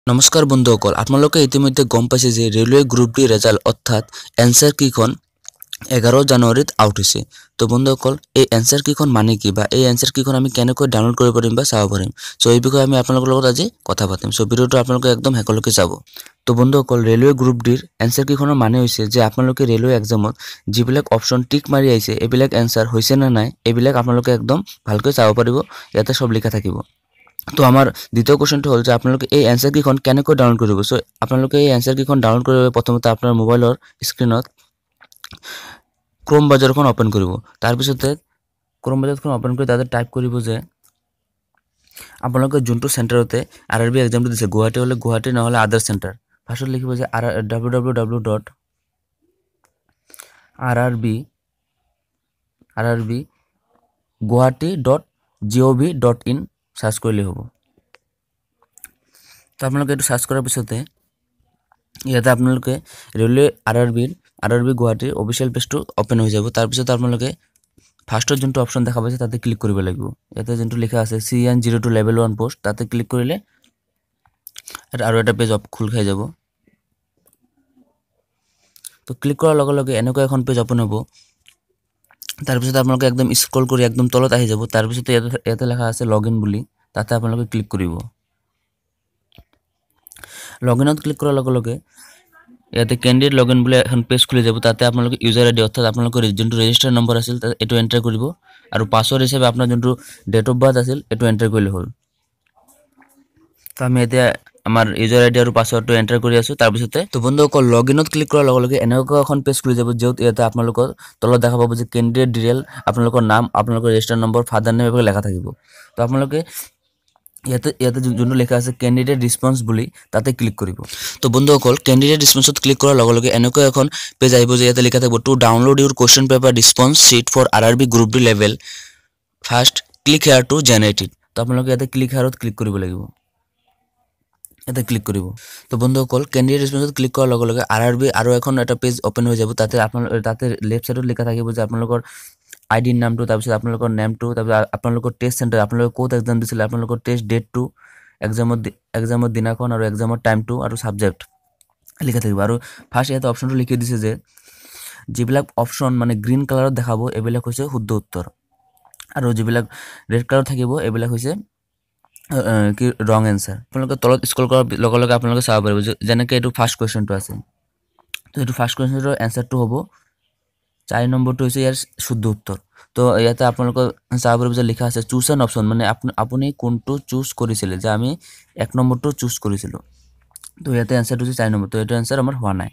নমস্কাৰ বন্ধুসকল, আপোনালোকে ইতিমধ্যে গম পাইছে যে ৰেলৱে গ্ৰুপ ডি ৰেজাল্ট অৰ্থাৎ এনচাৰ কিখন 11 জানুৱাৰীত আউট হৈছে। তো বন্ধুসকল, এই এনচাৰ কিখন মানে কি বা এই এনচাৰ কিখন আমি কেনেকৈ ডাউনলোড কৰিব পাৰিম বা চাব পাৰিম, চ' এই বিষয়ে আমি আপোনালোকৰ লগত আজি কথা পাতিম। চ' ভিডিঅ'টো আপোনালোকে একদম শেষলৈকে চাব। তো বন্ধুসকল, ৰেলৱে গ্ৰুপ ডিৰ এনচাৰ কিখনৰ মানে হৈছে যে আপোনালোকে ৰেলৱে এক্সামত যিবিলাক অপশ্যন টিক মাৰি আহিছে, এইবিলাক এনচাৰ হৈছে নে নাই, এইবিলাক আপোনালোকে একদম ভালকৈ চাব পাৰিব। ইয়াতে চব লিখা থাকিব। তো আমাৰ দ্বিতীয় কুৱেশ্যনটো হ'ল যে আপোনালোকে এই এনচাৰ কিখন কেনেকৈ ডাউনলোড কৰিব। চ' আপোনালোকে এই এনচাৰ কিখন ডাউনলোড কৰিব প্ৰথমতে আপোনাৰ মোবাইলৰ স্ক্ৰীণত ক্ৰ'ম ব্ৰাউজাৰখন অ'পেন কৰিব। তাৰপিছতে ক্ৰ'ম ব্ৰাউজাৰখন অ'পেন কৰি তাতে টাইপ কৰিব যে আপোনালোকে যোনটো চেণ্টাৰতে আৰ আৰ বি এক্সামটো দিছে, গুৱাহাটী হ'লে গুৱাহাটী, নহ'লে আদাৰ চেণ্টাৰ। ফাৰ্ষ্টত লিখিব যে আৰ www.rrbrrbguwahati.gov.in search কৰিলেই হ'ব। তো আপোনালোকে এইটো চাৰ্চ কৰাৰ পিছতে ইয়াতে আপোনালোকে ৰেলৱে আৰ আৰ বিৰ, আৰ আৰ বি গুৱাহাটীৰ অফিচিয়েল পেজটো অ'পেন হৈ যাব। তাৰপিছত আপোনালোকে ফাৰ্ষ্টত যোনটো অপশ্যন দেখা পাইছে, তাতে ক্লিক কৰিব লাগিব। ইয়াতে যোনটো লিখা আছে CN 02 level 1 post, তাতে ক্লিক কৰিলে আৰু এটা পেজ খোল খাই যাব। তো ক্লিক কৰাৰ লগে লগে এনেকুৱা এখন পেজ অ'পেন হ'ব। তাৰপিছত আপোনালোকে একদম স্ক্ৰল কৰি একদম তলত আহি যাব। তাৰপিছতে ইয়াতে লেখা আছে লগ ইন বুলি, তাতে আপোনালোকে ক্লিক কৰিব। লগ ইনত ক্লিক কৰাৰ লগে লগে ইয়াতে কেণ্ডিডেট লগ ইন বুলি এখন পেজ খুলি যাব। তাতে আপোনালোকে ইউজাৰ আই ডি, অৰ্থাৎ আপোনালোকৰ যোনটো ৰেজিষ্টাৰ নম্বৰ আছিল, এইটো এণ্টাৰ কৰিব আৰু পাছৱৰ্ড হিচাপে আপোনাৰ যোনটো ডেট অফ বাৰ্থ আছিল, এইটো এণ্টাৰ কৰিলে হ'ল। তো আমি এতিয়া আমাৰ ইউজাৰ আই ডি আৰু পাছৱৰ্ডটো এণ্টাৰ কৰি আছোঁ। তাৰপিছতে তো বন্ধুসকল, লগ ইনত ক্লিক কৰাৰ লগে লগে এনেকুৱা এখন পেজ খুলি যাব, য'ত ইয়াতে আপোনালোকৰ তলত দেখা পাব যে কেণ্ডিডেট ডিটেইল, আপোনালোকৰ নাম, আপোনালোকৰ ৰেজিষ্টাৰ নম্বৰ, ফাদাৰ নেম, এইবিলাক লেখা থাকিব। তো আপোনালোকে ইয়াতে যোনটো লিখা আছে কেণ্ডিডেট ৰেচপন্স বুলি, তাতে ক্লিক কৰিব। তো বন্ধুসকল, কেণ্ডিডেট ৰেচপন্সত ক্লিক কৰাৰ লগে লগে এনেকুৱা এখন পেজ আহিব যে ইয়াতে লিখা থাকিব, "To download your question paper response sheet for RRB Group D level first, click here to generate it." তো আপোনালোকে ইয়াতে ক্লিক হেয়াৰত ক্লিক কৰিব লাগিব। ইয়াতে ক্লিক কৰিব। তো বন্ধুসকল, কেণ্ডিডেট ৰেচপন্সত ক্লিক কৰাৰ লগে লগে আৰ আৰ বি আৰু এখন এটা পেজ অ'পেন হৈ যাব। তাতে আপোনালোক তাতে লেফ্ট ছাইডত লিখা থাকিব যে আপোনালোকৰ আই ডিৰ নামটো, তাৰপিছত আপোনালোকৰ নেমটো, তাৰপিছত আপোনালোকৰ টেষ্ট চেণ্টাৰ, আপোনালোকে ক'ত এক্সাম দিছিলে, আপোনালোকৰ টেষ্ট ডেটটো, এক্সামৰ দিনাখন আৰু এক্সামৰ টাইমটো আৰু ছাবজেক্ট লিখা থাকিব। আৰু ফাৰ্ষ্ট ইয়াতে অপশ্যনটো লিখি দিছে যে যিবিলাক অপশ্যন মানে গ্ৰীণ কালাৰত দেখাব, এইবিলাক হৈছে শুদ্ধ উত্তৰ আৰু যিবিলাক ৰেড কালাৰত থাকিব, এইবিলাক হৈছে কি ৰং এনচাৰ। আপোনালোকে তলত স্ক্ৰল কৰাৰ লগে লগে আপোনালোকে চাব পাৰিব যে যেনেকৈ এইটো ফাৰ্ষ্ট কুৱেশ্যনটো আছে, তো এইটো ফাৰ্ষ্ট কুৱেশ্যনটোৰ এনচাৰটো হ'ব 4 নম্বৰটো হৈছে ইয়াৰ শুদ্ধ উত্তৰ। তো ইয়াতে আপোনালোকে চাব পাৰিব যে লিখা আছে চুজ এন অপশ্যন, মানে আপুনি কোনটো চুজ কৰিছিলে, যে আমি 1 নম্বৰটো চুজ কৰিছিলোঁ। তো ইয়াতে এনচাৰটো হৈছে 4 নম্বৰ। তো এইটো এনচাৰ আমাৰ হোৱা নাই।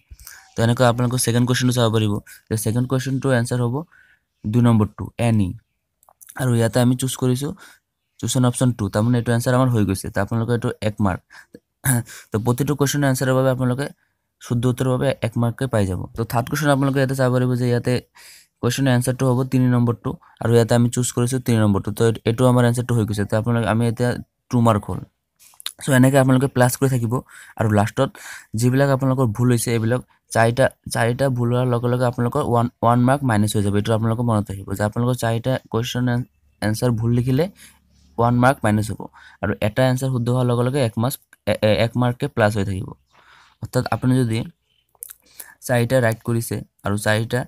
তো এনেকৈ আপোনালোকে ছেকেণ্ড কুৱেশ্যনটো চাব পাৰিব যে ছেকেণ্ড কুৱেশ্যনটো এনচাৰ হ'ব 2 নম্বৰটো এন ই আৰু ইয়াতে আমি চুজ কৰিছোঁ চুজ এন অপশ্যন 2, তাৰমানে এইটো এনচাৰ আমাৰ হৈ গৈছে। তো আপোনালোকে এইটো 1 মাৰ্ক। তো প্ৰতিটো কুৱেশ্যনৰ এনচাৰৰ বাবে আপোনালোকে শুদ্ধ উত্তৰৰ বাবে 1 মাৰ্ককৈ পাই যাব। তো থাৰ্ড কুৱেশ্যন আপোনালোকে ইয়াতে চাব পাৰিব যে ইয়াতে কুৱেশ্যনৰ এনচাৰটো হ'ব 3 নম্বৰটো আৰু ইয়াতে আমি চুজ কৰিছোঁ 3 নম্বৰটো। তো এইটো আমাৰ এনচাৰটো হৈ গৈছে। তো আপোনালোকে আমি এতিয়া 2 মাৰ্ক হ'ল। চ' এনেকৈ আপোনালোকে প্লাছ কৰি থাকিব আৰু লাষ্টত যিবিলাক আপোনালোকৰ ভুল হৈছে, এইবিলাক চাৰিটা ভুল হোৱাৰ লগে লগে আপোনালোকৰ ওৱান মাৰ্ক মাইনাছ হৈ যাব। এইটো আপোনালোকৰ মনত ৰাখিব যে আপোনালোকৰ চাৰিটা কুৱেশ্যন এনচাৰ ভুল লিখিলে 1 মাৰ্ক মাইনাছ হ'ব আৰু এটা এনচাৰ শুদ্ধ হোৱাৰ লগে লগে 1 মাৰ্ককৈ প্লাছ হৈ থাকিব। অৰ্থাৎ আপুনি যদি চাৰিটা ৰাইট কৰিছে আৰু চাৰিটা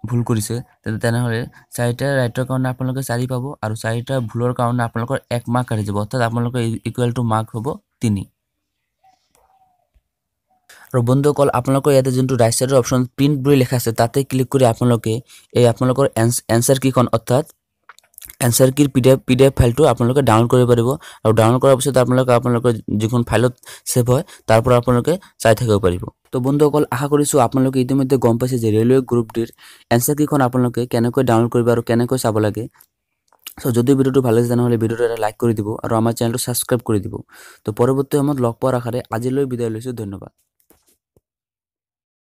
ভুল কৰিছে, তেনেহ'লে চাৰিটা ৰাইটৰ কাৰণে আপোনালোকে 4 পাব আৰু চাৰিটা ভুলৰ কাৰণে আপোনালোকৰ 1 মাৰ্ক কাটি যাব। অৰ্থাৎ আপোনালোকৰ ইকুৱেল টু মাৰ্ক হ'ব 3। আৰু বন্ধুসকল, আপোনালোকৰ ইয়াতে যোনটো ৰাইট ছাইডৰ অপশ্যন প্ৰিণ্ট বুলি লিখা আছে, তাতে ক্লিক কৰি আপোনালোকে এই আপোনালোকৰ এনচাৰ কিখন, অৰ্থাৎ এনচাৰ কিৰ পি ডি এফ ফাইলটো আপোনালোকে ডাউনলোড কৰিব পাৰিব। আৰু ডাউনলোড কৰাৰ পিছত আপোনালোকে আপোনালোকৰ যিখন ফাইলত ছেভ হয়, তাৰ পৰা আপোনালোকে চাই থাকিব পাৰিব। তো বন্ধুসকল, আশা কৰিছোঁ আপোনালোকে ইতিমধ্যে গম পাইছে যে ৰেলৱে গ্ৰুপ ডিৰ এনচাৰ কিখন আপোনালোকে কেনেকৈ ডাউনলোড কৰিব আৰু কেনেকৈ চাব লাগে। চ' যদি ভিডিঅ'টো ভাল লাগিছে, তেনেহ'লে ভিডিঅ'টো এটা লাইক কৰি দিব আৰু আমাৰ চেনেলটো ছাবস্ক্ৰাইব কৰি দিব। তো পৰৱৰ্তী সময়ত লগ পোৱাৰ আশাৰে আজিলৈ বিদায় লৈছোঁ। ধন্যবাদ।